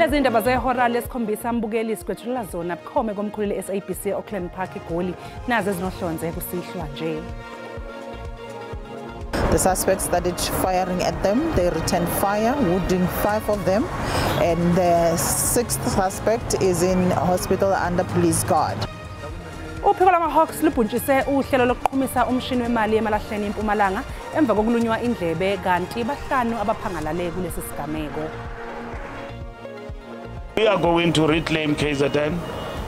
Lezi indaba zehora lesikhombisa mbukeli sikwethulela zona bukhome komkhulu le-SABC Auckland Park eGoli, nazo ezinohlonze kusihlwa nje. The suspects started firing at them. They returned fire, wounding 5 of them, and the 6th suspect is in hospital under police guard. Uphiko lwama-Hawks lubhuntshise uhlelo lokuqhumisa umshini wemali emalahleni eMpumalanga emva kokulunywa indlebe, kanti 5 abaphangalale kulesi sigameko. We are going to reclaim KZN,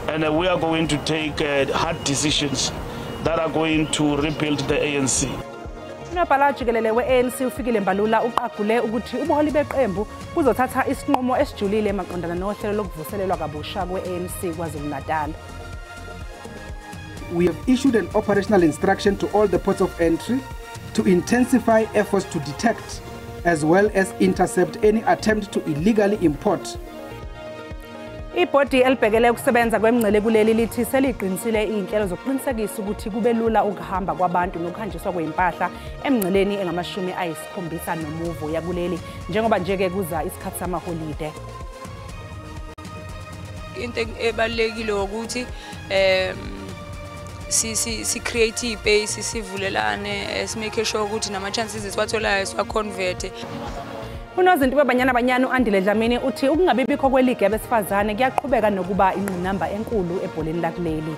and we are going to take hard decisions that are going to rebuild the ANC. Unobhala jikelele we-ANC uFikile Mbalula uqagule ukuthi ubuholi beqembu buzothatha isinqumo esijulile maqondana nohlelo lokuvuselelwa kabusha kwe-ANC KwaZulu-Natal. We have issued an operational instruction to all the ports of entry to intensify efforts to detect as well as intercept any attempt to illegally import. Ibhodi elibhekele ukusebenza kwemngcele kuleli lithi seliqinisile iy'nhlelo zokuqinisekisa ukuthi kube lula ukuhamba kwabantu nokuhanjiswa kwey'mpahla emngceleni engama-70 nomuvo yakuleli, njengoba nje-ke kuza isikhathi samaholide. Into ebalulekile ukuthi si create i-base, sivulelane, simake sure ukuthi nama-chances esiwatholayo siwa-convert. Unozinti weBanyana Banyana u-Andile Dlamini uthi ukungabibikho kweligi yabesifazane kuyaqhubeka nokuba ingqinamba enkulu ebholeni lakuleli.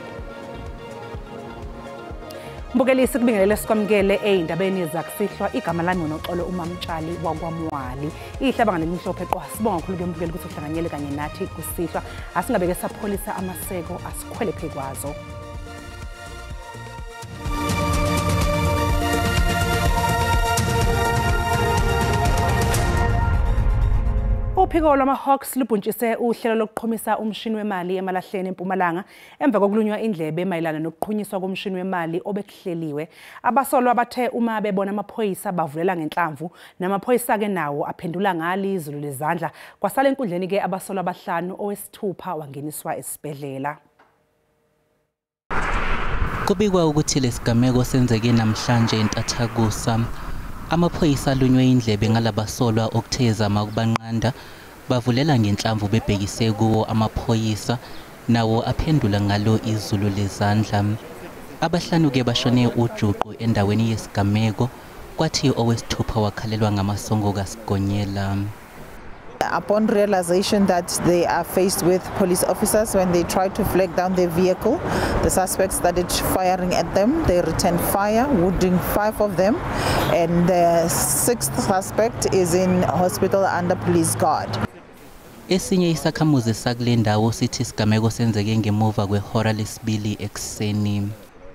Mbukeli, sikubingelele sikwamukele ey'ndabeni zakusihlwa. Igama lami uNoxolo uMamtshali wakwaMwali. Ihlabanga lemhlophe qwa. Sibonga kakhulu ke mbukeli ukuthi uhlanganyele kanye nathi kusihlwa. Asingabeke sapholisa amaseko, asikhwele phezu kwazo. Uphiko lwama-Hawks lubhuntshise uhlelo lokuqhumisa umshini wemali emalahleni eMpumalanga emva kokulunywa indlebe mayelana nokuqhunyiswa komshini wemali obekuhleliwe. Abasolwa bathe uma bebona amaphoyisa bavulela ngenhlamvu, namaphoyisa-ke nawo aphendula ngalo izulu lezandla. Kwasala enkundleni-ke abasolwa 5, owesithupha wangeniswa esibhedlela. Kubikwa ukuthi lesigameko senzeke namhlanje entathakusa. Amaphoyisa alunywe indlebe ngalabasolwa okuthezama ukubanqanda, bavulela ngenhlamvu bebhekise kuwo amaphoyisa, nawo aphendula ngalo izulu lezandla. 5 ke bashone ujuqu endaweni yesigameko, kwathi owesithupha wakhalelwa ngamasongo kaSigonyela. Upon realization that they are faced with police officers, when they tried to flag down their vehicle, the suspects started firing at them. They returned fire, wounding 5 of them, and the 6th suspect is in hospital under police guard. Esinye isakhamuzi sakule ndawo sithi isigameko senzeke ngemuva kwehora lesibili ekuseni.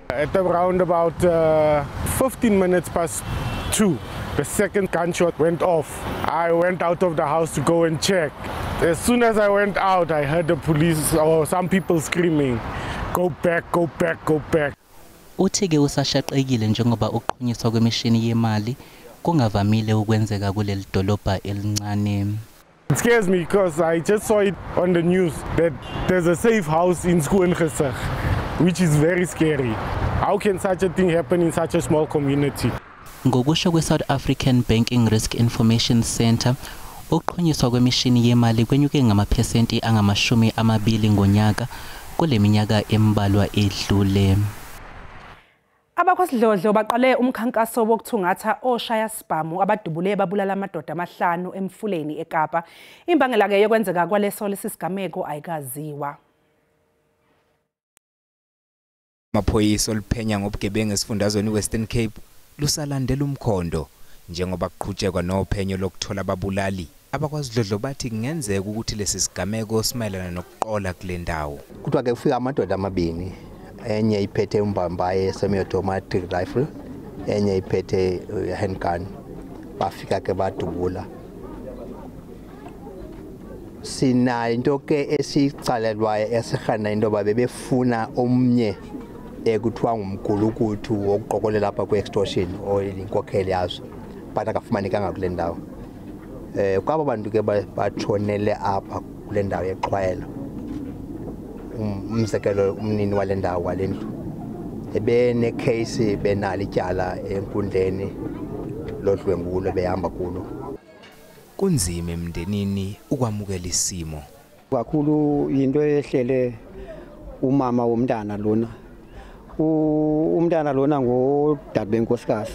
At around about 2:15, the second gunshot went off. I went out of the house to go and check. As soon as I went out, I heard the police or some people screaming, "Go back, go back, go back." Uthi-ke usashaqekile njengoba ukuqhunyiswa kwemishini yemali kungavamile ukwenzeka kuleli dolobha elincane. It scares me because I just saw it on the news that there's a safe house in Skoongesig, which is very scary. How can such a thing happen in such a small community? Ngokusho kwe-South African Banking Risk Information Centre, ukuqhunyiswa kwemishini yemali kwenyuke ngamaphesenti angama-20 ngonyaka kule minyaka embalwa edlule. Abakwasidlodlo baqale umkhankaso wokuthungatha oshaya sibhamu abadubule babulala amadoda 5 emfuleni eKapa. Imbangela-ke yokwenzeka kwaleso lesi sigameko ayikaziwa. Amaphoyisa oluphenya ngobugebengu esifundazweni Western Cape lusalandela umkhondo njengoba kuqhutshekwa nophenyo lokuthola ababulali. Abakwasidlodlo bathi kungenzeka ukuthi lesi sigameko simayelana nokuqola kule ndawo. Kuthiwa ke kufika amadoda 2, enye iphethe umbambaye semi-automatic rifle, enye iphethe handgun. Bafika ke badubula. Sinayo into ke esicalelwayo esihana into yoba bebefuna omnye ekuthiwa ngumgulukuthu wokuqokelela lapha kwe-extortion oyinkokheli yazo, but akafumanekanga kule ndawo. Kwabo bantu ke batshonele apha kule ndawo yexhwayelo, umzekelo umnini wale ndawo wale ndlu ebenekheyisi, benalo ityala enkundleni lodlwengulo behamba kulo. Kunzima emndenini ukwamukela isimo. Kakhulu into ehlele umama womntana lona. Umntana lona ngodade benkosikazi.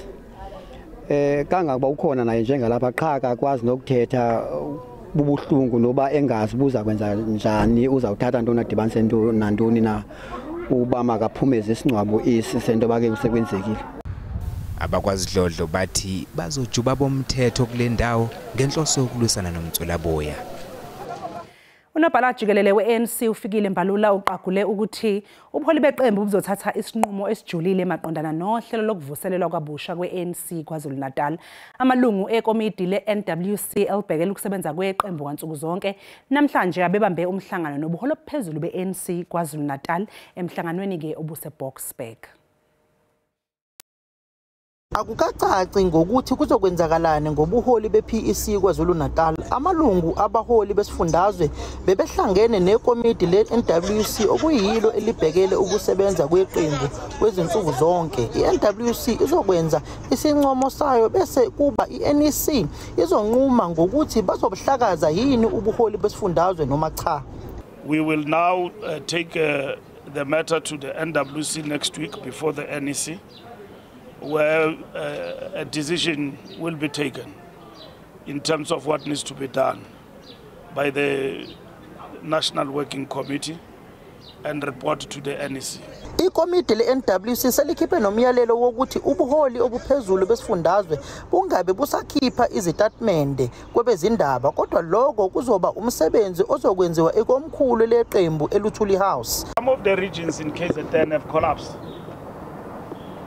Kangakuba ukhona naye njengalapha qha akakwazi nokuthetha bubuhlungu noba engazi buza kwenza njani, uzawuthatha ntoni adibanise nantoni na uba makaphumeze isingcwabo esi sento bake kusekwenzekile. Abakwazidlodlo bathi bazojuba bomthetho kule ndawo ngenhloso yokulwisana nomtswelaboya. Unobhala jikelele we-ANC uFikile Mbalula uqagule ukuthi ubuholi beqembu buzothatha isinqumo esijulile maqondana nohlelo lokuvuselelwa kwabusha kwe-ANC KwaZulu-Natal. Amalungu ekomidi le-NWC elibhekele ukusebenza kweqembu kansuku zonke namhlanje abebambe umhlangano nobuholi obuphezulu be-ANC KwaZulu-Natal emhlanganweni-ke obuse-Boksburg. Akukacaci ngokuthi kuzokwenzakalani ngobuholi be-PEC KwaZulu-Natal. Amalungu abaholi besifundazwe bebehlangene nekomidi le-NWC okuyilo elibhekele ukusebenza kweqembu kwezinsuku zonke. I-NWC izokwenza isincomo sayo bese kuba i-NEC izonquma ngokuthi bazobuhlakaza yini ubuholi besifundazwe noma cha. We will now take the matter to the NWC next week before the NEC, where a decision will be taken in terms of what needs to be done by the National Working Committee and report to the NEC. Ikomidi le-NWC selikhiphe nomyalelo wokuthi ubuholi obuphezulu besifundazwe bungabe busakhipha izitatimende kwebezindaba, kodwa lokho kuzoba umsebenzi ozokwenziwa ekomkhulu leqembu eLuthuli House. Some of the regions in KZN have collapsed,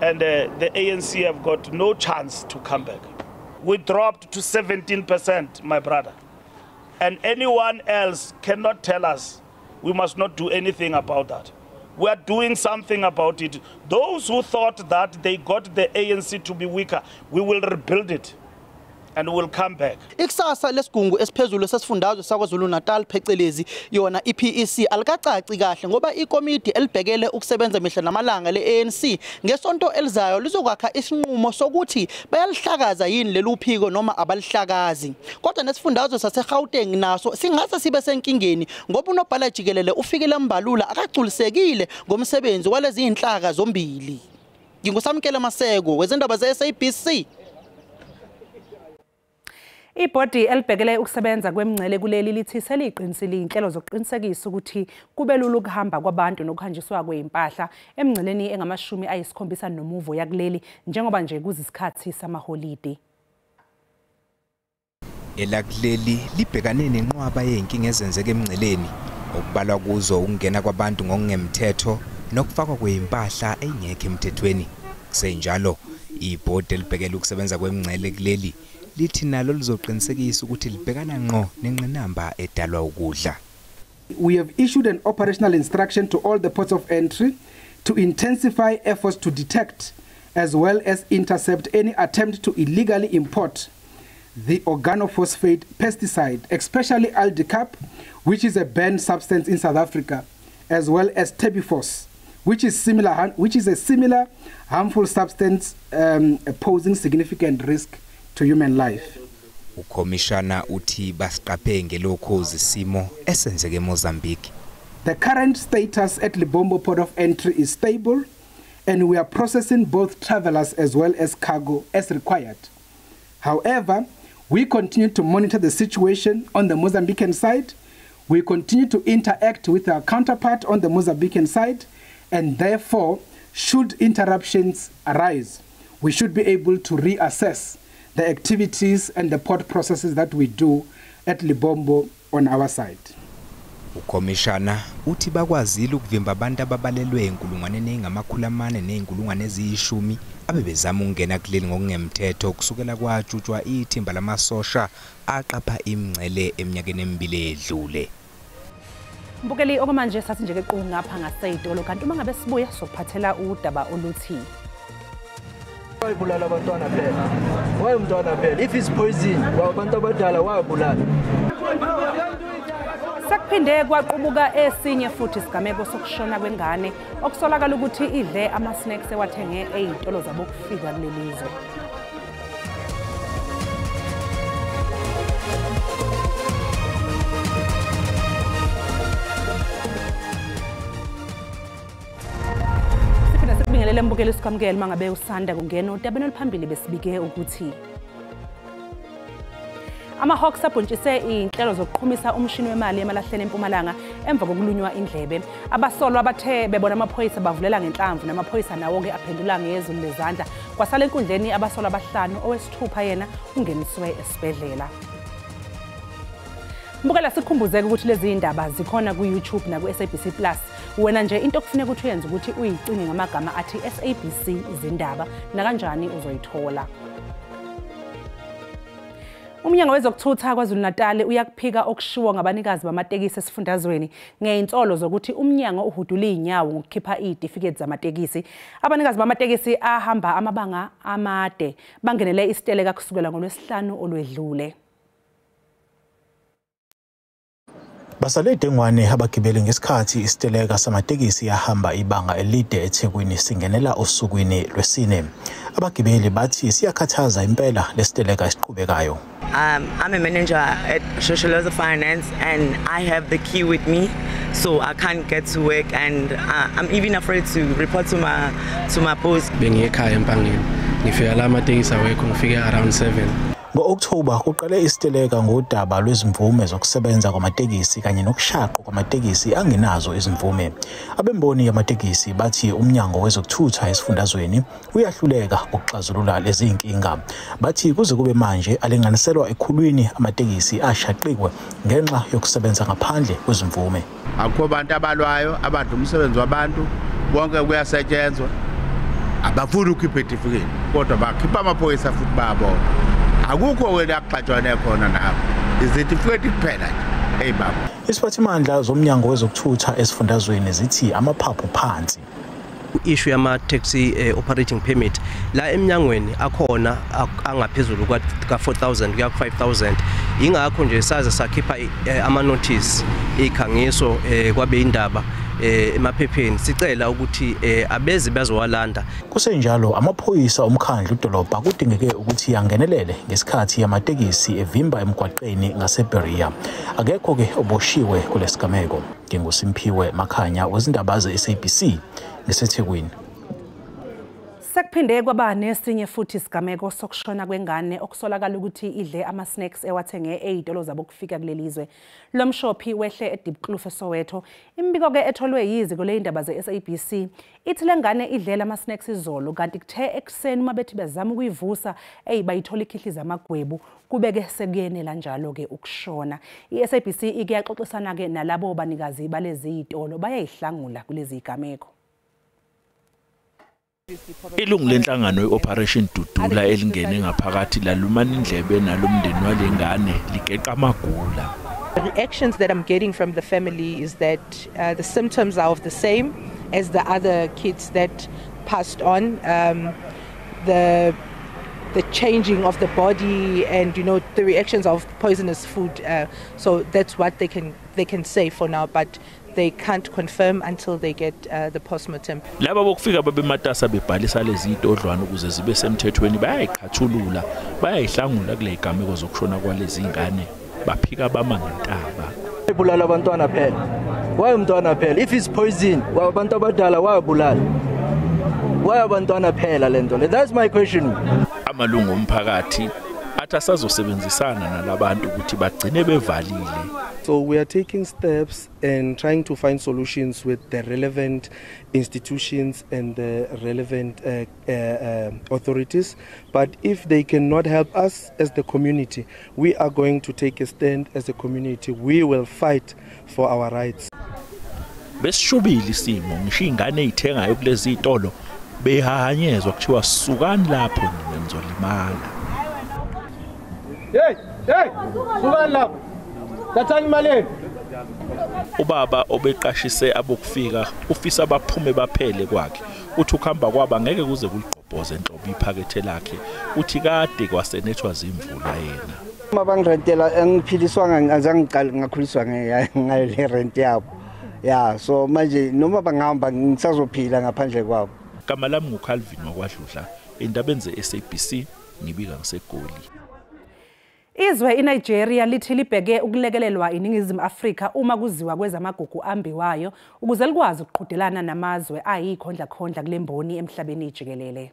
and the ANC have got no chance to come back. We dropped to 17%, my brother. And anyone else cannot tell us we must not do anything about that. We are doing something about it. Those who thought that they got the ANC to be weaker, we will rebuild it and we'll come back. Ikusasa lesigungu esiphezulu sesifundazwe saKwaZulu-Natal phecelezi yona iPEC alikacaci kahle ngoba ikomidi elibhekele ukusebenza mihla namalanga leANC ngesonto elizayo lizokwakha isinqumo sokuthi bayalihlakaza yini lelu phiko noma abalihlakazi. Kodwa nesifundazwe saseGauteng naso singase sibe senkingeni ngoba unobhala jikelele uFikile Mbalula akagculisekile ngomsebenzi walezi inhlaka zombili. NginguSamkele Maseko wezindaba ze-SABC. Ibhodi elibhekele ukusebenza kwemingcele kuleli lithi seliqinisile inhlelo zokuqinisekisa ukuthi kube lula ukuhamba kwabantu nokuhanjiswa kweimpahla emngceleni engama-70 nomuvo yakuleli njengoba nje kuzisikhathi samaholidi. Elakuleli libhekane nenqwaba yezinkinga ezenzeka emngceleni okubalwa kuzo ukungena kwabantu ngokungemthetho nokufakwa kweimpahla engekho emthethweni. Kusenjalo ibhodi elibhekele ukusebenza kwemingcele kuleli lithi nalo lizoqinisekisa ukuthi libhekana ngqo nenqinamba edalwa ukudla. We have issued an operational instruction to all the ports of entry to intensify efforts to detect as well as intercept any attempt to illegally import the organophosphate pesticide, especially aldicarb, which is a banned substance in South Africa, as well as terbufos, which is a similar harmful substance posing significant risk to human life. Ukhomishana uthi basiqaphe ngelokhozi isimo esenzeke eMozambique. The current status at Lebombo port of entry is stable, and we are processing both travelers as well as cargo as required. However, we continue to monitor the situation on the Mozambican side. We continue to interact with our counterpart on the Mozambican side, and therefore, should interruptions arise, we should be able to reassess the activities and the port processes that we do at Lebombo on our side. Ukhomishana uthi bakwazile ukuvimba abantu ababalelwe enkulungwaneni engama-410 abebezama ukungena kuleli ngokungemthetho kusukela kwajutshwa ithimba lamasosha aqapha imingcele eminyakeni emibili edlule. Mbukeli, okwamanje sathi nje ke ngapha ngaseyitolo, kanti uma ngabe sibuya sokuphathela udaba oluthi wayibulala abantwana phela. Why umntwana phela? If it's poison, abantu abadala wayibulala. Sekuphinde kwaqubuka esinye futhi isigameko sokushona kwengane okusolakala ukuthi idle ama-snacks ewathenge ey'tolo zabokufika kuleli zwe. Sikubingelele mbukeli, sikwamukele mangabe usanda kungena odabeni oluphambili. Besibike ukuthi ama-Hawks abhuntshise iy'nhlelo zokuqhumisa umshini wemali emalahleni eMpumalanga emva kokulunywa indlebe. Abasolwa abathe bebona amaphoyisa bavulela ngenhlamvu, namaphoyisa nawo-ke aphendula ngezulu lezandla. Kwasala enkundleni abasolwa abahlanu, owesithupha yena ungeniswe esibhedlela. Mbukela, sikukhumbuzeke ukuthi lezi ndaba zikhona ku-YouTube naku-SABC Plus. Wena nje into okufuneka ukuthi uyenze ukuthi uyicinge ngamagama athi SABC Izindaba, nakanjani uzoyithola. Umnyango wezokuthutha KwaZulu-Natal uyakuphika okushiwo ngabanikazi bamatekisi esifundazweni ngey'nsolo zokuthi umnyango uhudula iy'nyawo ngokukhipha iy'tifiketi zamatekisi. Abanikazi bamatekisi ahamba amabanga amade bangenele isiteleka kusukela ngoLwesihlanu olwedlule. Basale dengwane abagibeli ngesikhathi isiteleka samatekisi yahamba ibanga elide eThekwini singenela osukwini lwesine. Abagibeli bathi siyakhathaza impela lesiteleka esiqhubekayo. I'm a manager at Socializer Finance and I have the key with me, so I can't get to work and I'm even afraid to report to my boss. Bengiyekhaya eMpangeni, ngifika la amatekisi awekho, ngifike around 7. Ngo-Okthoba kuqale isiteleka ngodaba lwezimvume zokusebenza kwamatekisi kanye nokushaqwa kwamatekisi angenazo izimvume. Abemboni yamatekisi bathi umnyango wezokuthutha esifundazweni uyahluleka ukuxazulula lezi zinkinga. Bathi kuze kube manje alinganiselwa ekhulwini amatekisi ashaqiwe ngenxa yokusebenza ngaphandle kwezimvume. Akukho bantu abalwayo abadla umsebenzi wabantu, bonke kuyasetshenzwa. Abafuni ukukhipha itifiketi kodwa bakhipha amaphoyisa futhi bayabona. Akukho wena akuxatshwane khona nabo, izitifiketi kuphela nje. Hey baba. Isiphathimandla zomnyango wezokuthutha esifundazweni zithi amaphaphu phansi. Issue yama taxi operating permit la emnyangweni akhona angaphezulu ka 4000 kuya ku 5000, ingakho nje saze sakhipha ama notice ikhangiso kwabe indaba emaphepheni sicela ukuthi abezi bazowalanda. Kusenjalo amaphoyisa omkhandlu dolobha kudingeke ukuthi yangenelele ngesikhathi yamatekisi evimba emgwaqeni ngaseBerea. Akekho ke oboshiwe kulesigameko. NginguSimphiwe Makhanya wezindaba ze-SABC ngiseThekwini. Sekuphinde kwaba nesinye futhi isigameko sokushona kwengane okusolakala ukuthi idle ama-snacks ewathenge ey'tolo zabo kufika kuleli zwe. Lo mshophi wehle eDiepkloof eSoweto. Imibiko-ke etholwe yiziko ley'ndaba ze-SABC ithi le ngane idlela ama-snacks izolo, kanti kuthe ekuseni uma bethi bezama ukuyivusa bayithola ikhihliza amagwebu, kubeke sekuyenela njalo-ke ukushona. I-SABC ike yaxoxisana-ke nalabo banikazi balezi y'tolo, bayayihlangula kulezi y'gameko. Ilungu lenhlangano ye-Operation Dudula elingene ngaphakathi lalumana indlebe nalomndeni walengane ligeqa amagula. The reactions that I'm getting from the family is that the symptoms are of the same as the other kids that passed on. The changing of the body and you know the reactions of poisonous food. So that's what they can say for now, but they can't confirm until they get the postmortem. Laba bokufika babematasa bebhalisa lezi zitodlwana ukuze zibe semthethweni bayayiqhathulula, bayayihlangula kule gameko zokushona kwalezi ingane, baphika bama ngentaba. Ibulala abantwana phela. Why umntwana phela? If it's poison, abantu abadala wayabulala. Why abantwana phela lento? That's my question. Amalungu omphakathi athi asazosebenzisana nalabantu ukuthi bagcine bevalile. So we are taking steps and trying to find solutions with the relevant institutions and the relevant authorities. But if they cannot help us as the community, we are going to take a stand as a community. We will fight for our rights. Besishubile isimo ngisho ingane ezithengayo kulezi zitolo behahanyezwa kuthiwa sukani lapho nina nizolimala. Hey, hey, sukani lapho. Ubaba obeqashise abokufika ufisa baphume baphele kwakhe, uthi ukuhamba kwaba ngeke kuze kuligqobhoze enhlobo iphakethe lakhe, uthi kade kwasenethwa zimvula yena. Uma bangirentela angiphiliswanga, azange ngakhuliswa ngayo le rent yabo. Yeah, so manje noma bangihamba ngisazophila ngaphandle kwabo. Igama lami nguCalvin wakwaDludla, endabeni ze-SABC ngibika ngiseGoli. Izwe iNigeria lithi libheke ukulekelelwa iNingizimu Afrika uma kuziwa kwezamagugu ambiwayo ukuze likwazi ukuqhudelana namazwe ayikhondlakhondla kule mboni emhlabeni jikelele.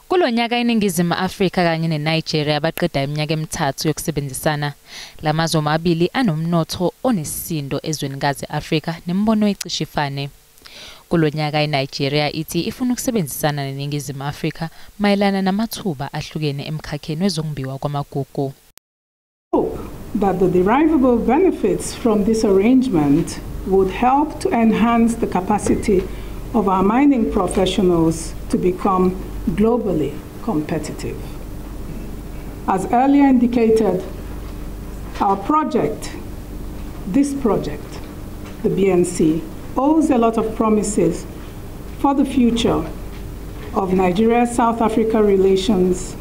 Kulonyaka iNingizimu Afrika kanye neNigeria baqeda iminyaka emithathu yokusebenzisana. Lamazwe amabili anomnotho onesisindo ezwenikazi Afrika nembono ecishe ifane. Kulonyaka iNigeria ithi ifuna ukusebenzisana neNingizimu Afrika mayelana namathuba ahlukene emkhakheni wezokumbiwa kwamagugu. Hope that the derivable benefits from this arrangement would help to enhance the capacity of our mining professionals to become globally competitive. As earlier indicated, our project, this project, the BNC, owes a lot of promises for the future of Nigeria-South Africa relations,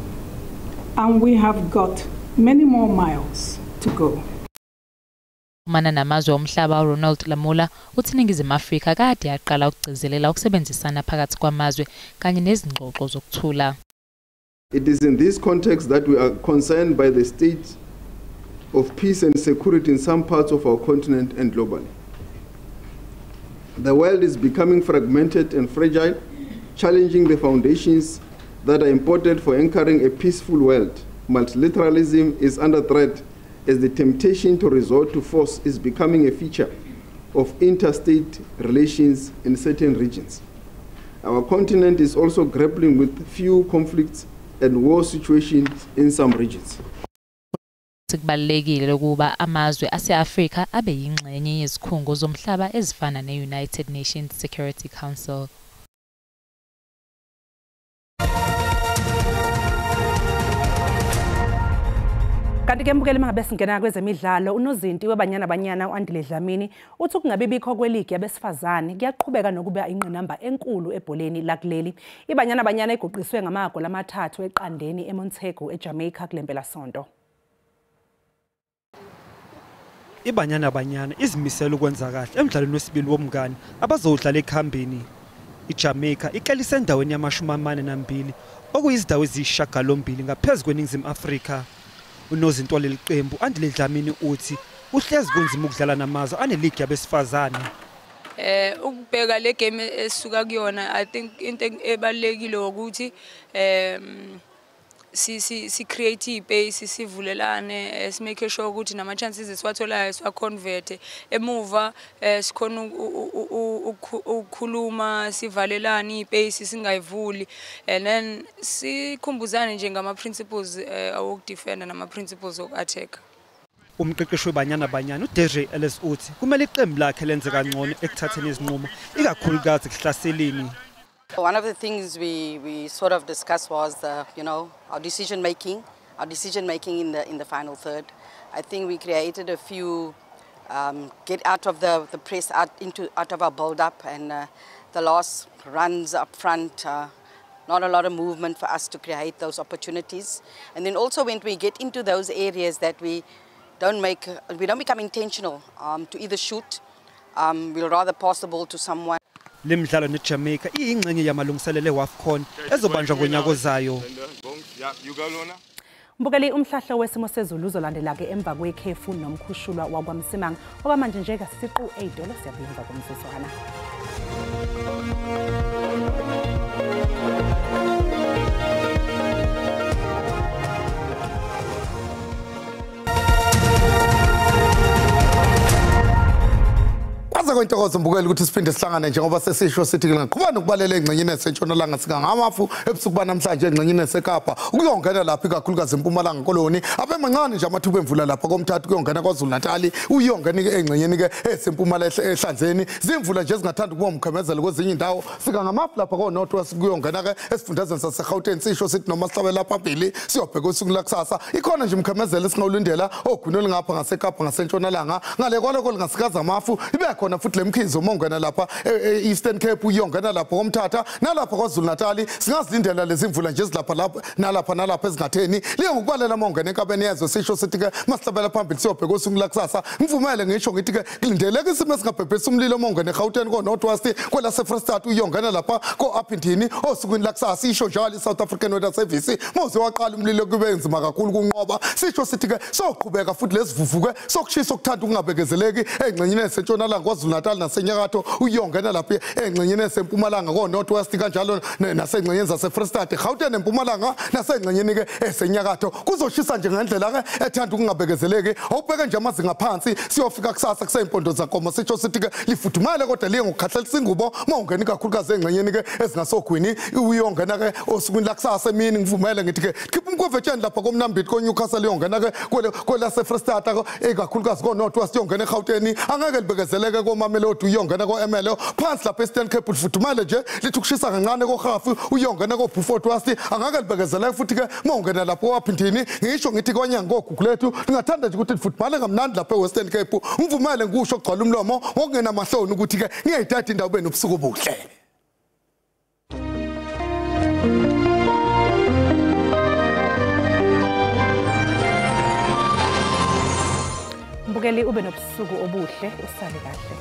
and we have got many more miles to go. Mana namazwe omhlaba uRonald Lamola uthi iNingizimu Afrika kade yaqala ukugcizelela ukusebenzisana phakathi kwamazwe kanye nezingxoxo zokuthula. It is in this context that we are concerned by the state of peace and security in some parts of our continent and globally. The world is becoming fragmented and fragile, challenging the foundations that are important for anchoring a peaceful world. Multilateralism is under threat as the temptation to resort to force is becoming a feature of interstate relations in certain regions. Our continent is also grappling with few conflicts and war situations in some regions. Kubalulekile ukuba amazwe ase-Afrika abe yingxenye yezikhungo zomhlaba ezifana ne-United Nations Security Council. Kanti ke mbukeli mangabe singena kwezemidlalo, unozinti weBanyana Banyana uAndile Dlamini uthi ukungabi bikho kweligi yabesifazane kuyaqhubeka nokuba ingqinamba enkulu ebholeni lakuleli. IBanyana Banyana iguqiswe ngamagoli 3 eqandeni eMontego eJamaica kule mpelasonto. IBanyana Banyana izimisele ukwenza kahle emdlalweni wesibili womngani abazowudlala ekhambeni. IJamaica iqalise endaweni yama-42 okuyizindawo eziyisishiyagalombili ngaphezu kweNingizimu Afrika. Unozinto waleli qembu Andile Dlamini uthi uhlezi kunzima ukudlala namazwe aneligi yabesifazane. Ukubheka le game esuka kuyona, I think into ebalekile ukuthi si create space, sivulelane, si make sure ukuthi nama chances esiwatholayo siwa convert emuva, sikhona ukukhuluma, sivalelane ispace singayivuli, and then sikhumbuzane nje ngama principles awokudefenda nama principles oku-attack. Umqeqeshi weBanyana Banyana uDJ Ellis uthi kumele iqembu lakhe lenze kangcono ekuthatheni izinqumo ikakhulukazi ekuhlaseleni. One of the things we sort of discussed was, our decision making in the final third. I think we created a few get out of the press, out of our build up, and the last runs up front. Not a lot of movement for us to create those opportunities. And then also when we get into those areas that we don't become intentional to either shoot, we'll rather pass the ball to someone. Le midlalo neJamaica iyingxenye yamalungiselelo eWAFCON ezobanjwa ngonyaka ozayo. Mbukeli, umhlahlo wesimo sezulu uzolandela ke emva kwekhefu nomkhushulwa wakwaMsimanga. Okwamanje nje kasiqu $8 siyabuya emva komzuzwana. Kwentokozo mbukeli ukuthi siphinde sihlangane njengoba sesisho sithi ngaqhubana nokubalela engxenyeni esentshonalanga singangamafu ebusuku banamhlanje engxenyeni eseKapa ukuyongena lapha ikakhulukazi eMpumalanga Koloni abemancane nje amathuba emvula lapha komthathu kuyongena KwaZulu Natal uyongena engxenyeni ke esempumalanga ehlanzeni zimvula nje ezingathanda ukuba umkhemezelo kwezinye indawo singangamafu lapha ko North West kuyongena ke esifundazweni saseGauteng sisho sithi noma sihlabela phambili siyobheka usuku lakusasa ikhona nje umkhemezelo esingawulindela ogwini olungapha ngaseKapa ngasentshonalanga ngale kwaloko lingasikaza amafu ibe khona futhi futhi lemkhizo uma ungena lapha e-Eastern Cape uyongena lapha koMthatha nalapha KwaZulu Natal singazilindela lezi mvula nje ezilapha lapha nalapha nalapha ezingatheni liye ngokubalela uma ungena enkabeni yezwe sisho sithi ke masihlabela phambili siyobheka osuku lakusasa ngivumele ngisho ngithi ke kulindeleke isimo esingabhebhesa umlilo uma ungena eGauteng ko North West kwelase Free State uyongena lapha ko Upington osukwini lakusasa isho njalo iSouth African Weather Service mawuze waqala umlilo kube nzima kakhulu kunqoba sisho sithi ke soqhubeka futhi lesivuvuke sokushisa okuthanda ukungabekezeleki engxenyeni esentshonalanga KwaZulu Natal nasenyakatho uyongena lapha engxenyeni esempumalanga ko North West kanjalo nasengxenyeni zase Free State Gauteng empumalanga nasengxenyeni ke esenyakatho kuzoshisa nje ngendlela ke ethanda ukungabekezeleki awubheke nje amazinga phansi siyofika kusasa kuseyimpondo zankomo sisho sithi ke lifudumale kodwa liye ngokukhahlelisa ingubo mawungena kakhulukazi engxenyeni ke ezingasogwini uyongena ke osukwini lakusasa emini ngivumele ngithi ke khipha umkhovetsheni lapha koMnambithi koNewcastle uyongena ke kwelase Free State ekakhulukazi ko North West uyongena eGauteng angeke libekezeleke koMamelodi uyongena ko-Ermelo phansi lapha eStern Cape lifudumale nje lithi ukushisa kancane koHafu uyongena koBeaufort West angeke libekezeleke futhi ke mawungena lapho kwaphindini ngisho ngithi kwanyanga koGugulethu lingathanda nje ukuthi lifudumale kamnandi lapha eWestern Cape ngivumele ngisho ukugcwala umlomo ngokungena mahloni ukuthi ke ngiyayithatha indawo benobusuku obuhle. Mbukeli ube nobusuku obuhle usale kahle.